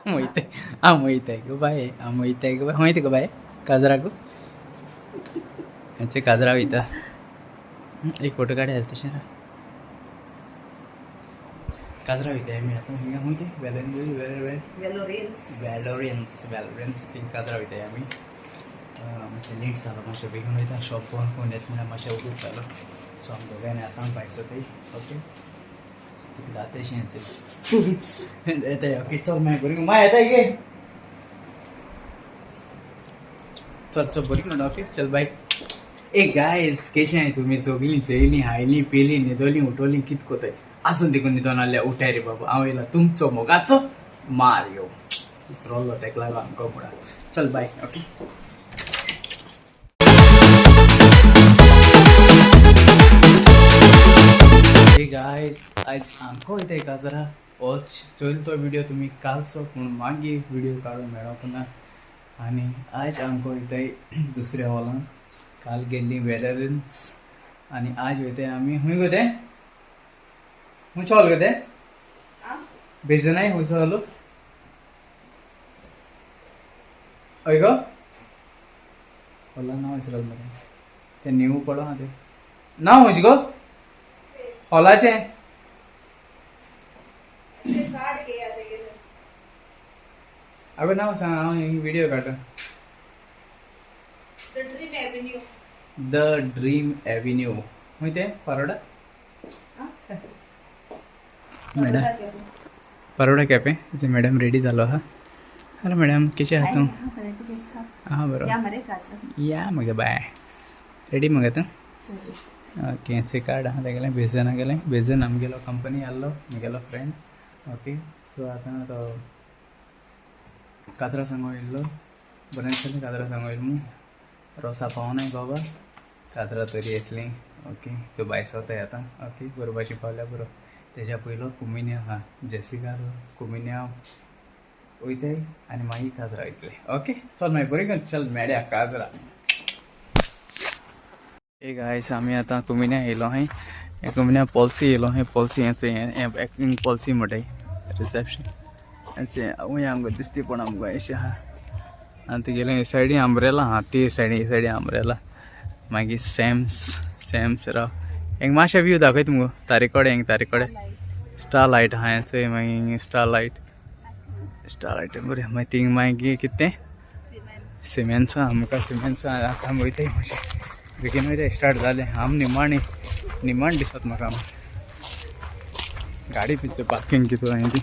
वयताय आम वयताय गो बाये, आम वयताय गो बाय. खंय वयता गो बाये? काजराक हेचे काजरा वयता. एक फोटो काडया तशें ना. काजरा वयताय आमी आतां. हिंगा खंय तें वेलोरियन्स, वेलोरियन्स थिंग काजरा वयताय आमी. मातशें लेट जालो, मातशें बेगीन वयता. शॉप बंद करून येता म्हणल्यार मातशें उगूट जालो. सो आमी दोगांयनी आतां भायर सरताय. ओके, कितें जाता अशें येताय. ओके चल मागीर बरी मागीर येताय गे. चल चल बरी म्हणटा. ओके चल बाय. ए गायज, केशें आहाय तुमी सगळीं? जेयलीं, हायलीं, पिलीं, न्हिदोलीं, उठोलीं, कित कोताय? आसून देखून न्हिदोन आहल्या. उठाय रे बाबा, हांव येयला तुमचो मोगाचो मारियो. विसरोल्लो तेका लागून आमकां म्हणा. चल बाय. ओके गायज, आयज आमकां वयताय काजरा. होच चोयल तो व्हिडिओ तुमी कालचो, पूण मागीर व्हिडिओ काडूंक मेळोंक ना. आनी आयज आमकां वयताय दुसऱ्या हॉलान. काल गेल्ली वेलरिन्स आनी आज वयताय आमी. खंय गो तें? खंयचो हॉल गो तें? बेजनाय खंयचो हॉल? हय गो, हॉला नांव विसरल मरे तें. न्यू पडो आहा तें. नांव खंयचें गो हॉलाचें? अगो नांव सांग, हांव व्हिडिओ काडटा. The dream avenue. खंय तें? परोडा मॅडम, परोडा केपें. मॅडम रेडी जालो आहा. हॅलो मॅडम, कशें आहा तूं? आहा बरो. या मगे बाय. रेडी मगे तूं? ओके. चे कार्ड आहा तेगेलें. बेजना गेलें. बेजन आमगेलो कंपनी आहलो, म्हगेलो फ्रेंड. ओके, सो आतां तो काजरा सांगो येयल्लो. बरें दिसलें काजरा सांगो येयलो. रोसा पावनाय बाबा, काजरा तरी येतलीं. ओके, सो भायर सोताय आतां. ओके, बरोबाची पावल्या बरो. तेज्या पयलो कुमिन्या आहा, जेसिका कुमिन्या वयताय आनी मागीर काजरा वयतले. ओके चल मागीर बरी कर. चल मेळया काजरा. ए गायस, आमी आतां कुमिन्या येयलो आहाय. कुमिन्या पॉलिसी येयलो आहाय. पॉलिसी हें पॉलिसी म्हणटाय रिसेप्शन. हें आमकां दिसती पण आमकां अशें आहा. आनी तुगेलें हे सायडी आंब्रेला आहा, ते सायडी, हे सायडी आंब्रेला. मागीर सॅम्स, सॅम्स राव, हेंग मातशें व्यू दाखयता मुगो. तारी कडेन हेंग, तारी कडेन स्टार लायट आहा चोय. मागीर स्टार लायट, स्टार लायट बरें. मागीर थिंग मागीर कितें तें सिमेन्सा. आमकां सिमेन्सा. आतां आमी वयताय, मातशें बेगीन वयताय. स्टार्ट जालें. आम निमाणी निमाण दिसत म्हाका. आम गाडी पिच्छे पार्किंग कितें हांवें ती.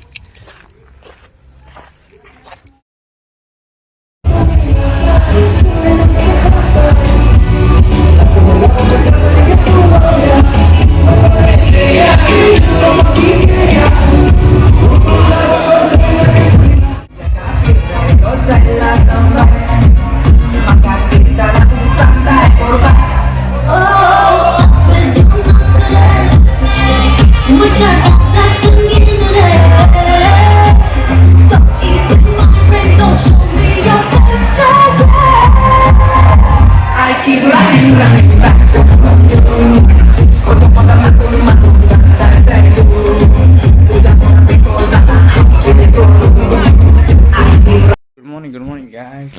Good morning, good morning guys.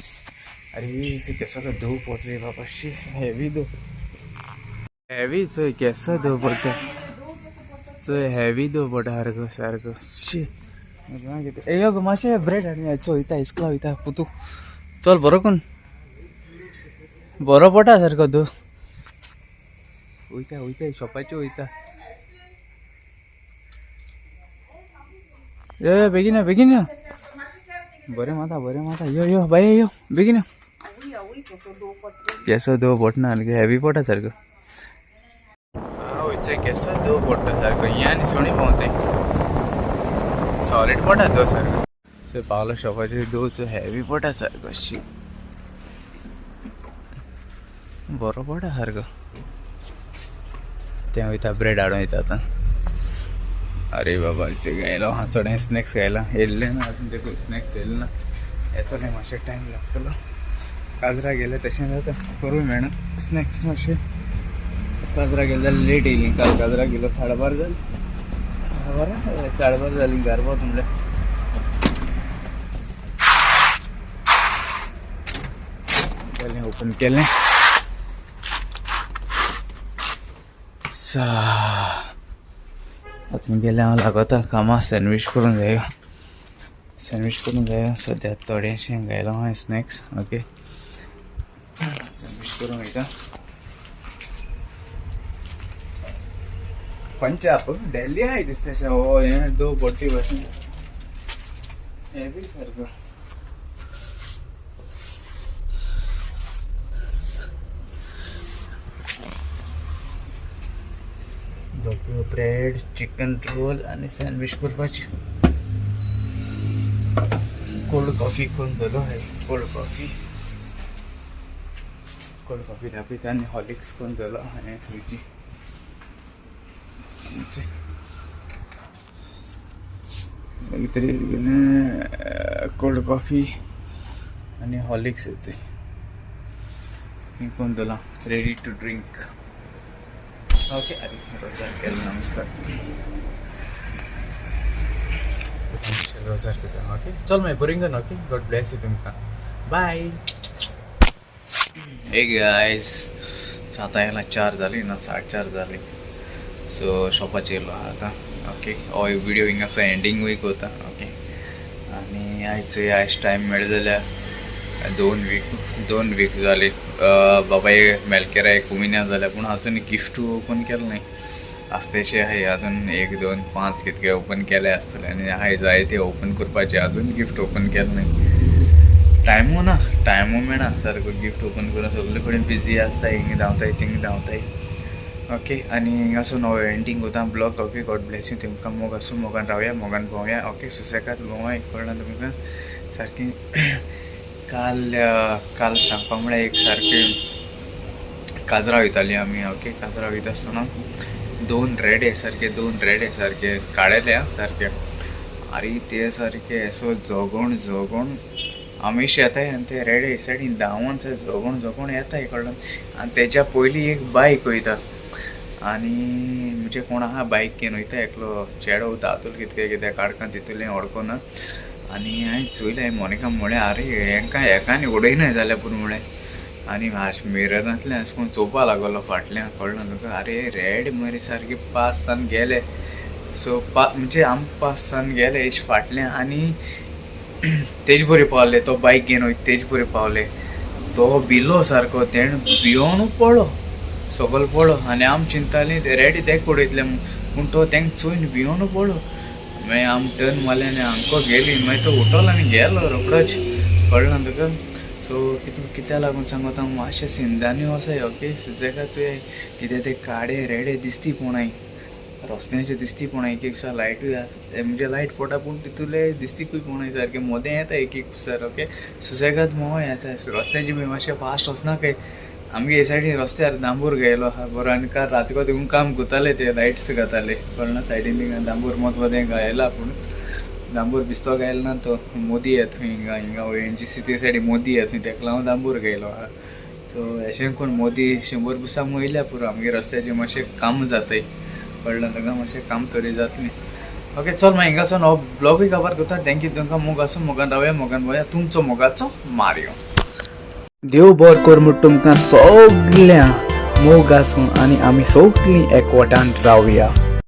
अरे इसे कैसा का धूप पड़ रही है बाबा. She, heavy धूप, हेवी. चोय केसो धूप पडटा चोय. हेवी धूप पडटा सारको सारको. शी, ए यो गो, मातशें ब्रेड हाडून चोय. वयता इस्कला वयता पुतू. चल बरो कोन बरो पडटा सारको धूप. वयता वयता शॉपाचेर वयता. यो यो, बेगीन यो, बेगीन यो. बरें माता, बरें माता. यो यो बाय, यो बेगीन यो. केसो धो पडना, हेवी पडटा सारको. वयचे केसो धो पडटा सारको. या न्ही सुणी पावताय. सॉलिड पडटा धो सारको. चोय पावलो शॉपाचेर. धो हेवी पडटा सारको. शी, बरो पडटा सारको. तें वयता ब्रेड हाडून वयता आतां. अरे बाबा, गायलो हा. चोडे स्नॅक्स गायला. येयल्ले ना अजून, ते स्नॅक्स येयले ना. येतले, मातशें टायम लागतलो. काजरा गेले तशें जाता, करूं मेळना स्नॅक्स मातशें. काजरा गेले जाल्यार लेट येयली. काल काजरा गेलो, 12:30 जाली. 12:30, 12:30 जाली घर पावता म्हणल्यार. केलें ओपन केलें. सा आतां गेलें हांव लागता कामां. सँडवीच करूंक जायो, सँडवीच करूंक जायो. सद्या थोडेशें घायलां हांवें स्नॅक्स. ओके, सँडवीच करूंक वयता. पंजाब दिल्ली आहाय दिसता. हो हें दो बोटी भाशेन हें बी सारको. ब्रेड, चिकन रोल आनी सँडवीच करपाची. कोल्ड कॉफी करून दवरलो हांवें. कोल्ड कॉफी, कोल्ड कॉफी दाखयता आनी हॉर्लिक्स करून दवरलो हांवें फ्रिजी. मागीर तरी कोल्ड कॉफी आनी हॉर्लिक्स येते करून दवरलां, रेडी टू ड्रिंक. ओके, अरे रोजार केलं. नमस्कार, रोजार करता. ओके, चल मागीर बरींग. ओके, गॉड ब्लेस you तुमकां. बाय. हे गायस, आतां येयला, 4 जाली ना, 4:30 जाली. सो शॉपाचेर येयलो आतां. ओके, हो व्हिडिओ हिंगासो एंडिंगूय करता. ओके, आनी आयज चोय, आयज टायम मेळ्ळो जाल्यार 2 वीक, 2 वीक जाले बाबाय मेलकेराय कुमिन्या जाल्या, पूण अजून गिफ्ट ओपन केलें न्हय. आसतेशे आहाय अजून, एक दोन पांच कितके ओपन केले आसतले आनी आहाय जाय ते ओपन करपाचे. अजून गिफ्ट ओपन केलें न्हय. टायमू ना, टायमू मेळना सारको गिफ्ट ओपन करून. सगळे कडेन बिजी आसता, हिंगा धांवताय, थिंगा धांवताय. ओके, आनी हिंगासून हो एंडींग करता blog. Okay, God bless you तुमकां. मोग आसूं, मोगान रावया, मोगान भोंवया. ओके, सुसेगाद भोंवया. कळना तुमकां सारकें? काल काल सांगपा म्हळ्यार एक सारकें काजरा वयताली आमी. ओके, काजरा वयता आसतना दोन रेडे सारके, दोन रेडे सारके काडेले आं सारके. आरे, ते सारके असो जोगोण जोगोण आमी येताय आनी ते रेडे सायडीन धांवोन जोगोण जोगोण येताय, कळ्ळें? आनी तेज्या पयलीं एक बायक वयता आनी म्हणजे कोण आहा बायक घेवन वयता, एकलो चेडो दादलो कितके कितें काडकां तितूलें वळखना. आनी हांवें चोयलें, हांवें मोनिका म्हळें, आरे, हेंकां हेकांनी उडयनाय जाल्यार पुरो म्हळें. आनी मिररांतल्यान अशें करून चोवपा लागलो फाटल्यान, कळ्ळें तुका? आरे, रेड मरे सारके पास जावन गेले. सो पा म्हणजे आम पास जावन गेले एश फाटल्यान आनी तेज बरे पावले. तो बायक घेवन वयता तेज बरे पावले. तो भिलो सारको, तेणें भियोनू पळ्ळो, सगलो पळ्ळो. आनी आम चिंताली ते रेडी तेका उडयतले म्हूण, पूण तो तेंका चोयन भियोनू पळ्ळो. मागीर आम टर्न मारले आनी हांको गेली. मागीर तो उठलो आनी गेलो रोखडोच, कळ्ळें तुका? सो कितें कित्या लागून सांगता, मातशें सिंदांनी वचाय. ओके, सुसेगाद चोयाय कित्याक ते काडे रेडे दिसती पोणाय, रस्त्याचेर दिसती पोणाय. एक एक लायटूय आसा, म्हणजे लायट पडटा, पूण तितूले दिसतीकूय पोणाय सारकें. मदें येता एक एक सर. ओके, सुसेगाद मोय आसा. रस्त्याचे बी मातशें फास्ट वचनाकाय. आमगे हे सायडीन रस्त्यार दांबूर गेलो आहा बरो आनी काल राती तिगून काम करताले, ते लायट्स घाताले, कळना? सायडीन थिंगा दांबूर मद मदें घायला, पूण दांबूर बिस्तो गायलो ना तो. मोदी येता थंय, हिंगा हिंगा ओएनजीसी ते सायडी मोदी येता थंय, तेका लागून दांबूर गेलो आहा. सो अशें करून मोदी 100 दिसां वयल्या पुरो. आमगे रस्त्याचें मातशें काम जातय, कळ्ळें तुका? मातशें काम तरी जातलें. ओके, चल मागीर हिंगासून हो ब्लॉगूय काबार करता. Thank you तुमकां. मोग आसूं, मोगान रावया, मोगान भोवया. तुमचो मोगाचो मारियो. देव बर कर म्हूण तुमकां सगळ्यां. मोग आसूं आनी आमी सगळीं एकवटान रावया.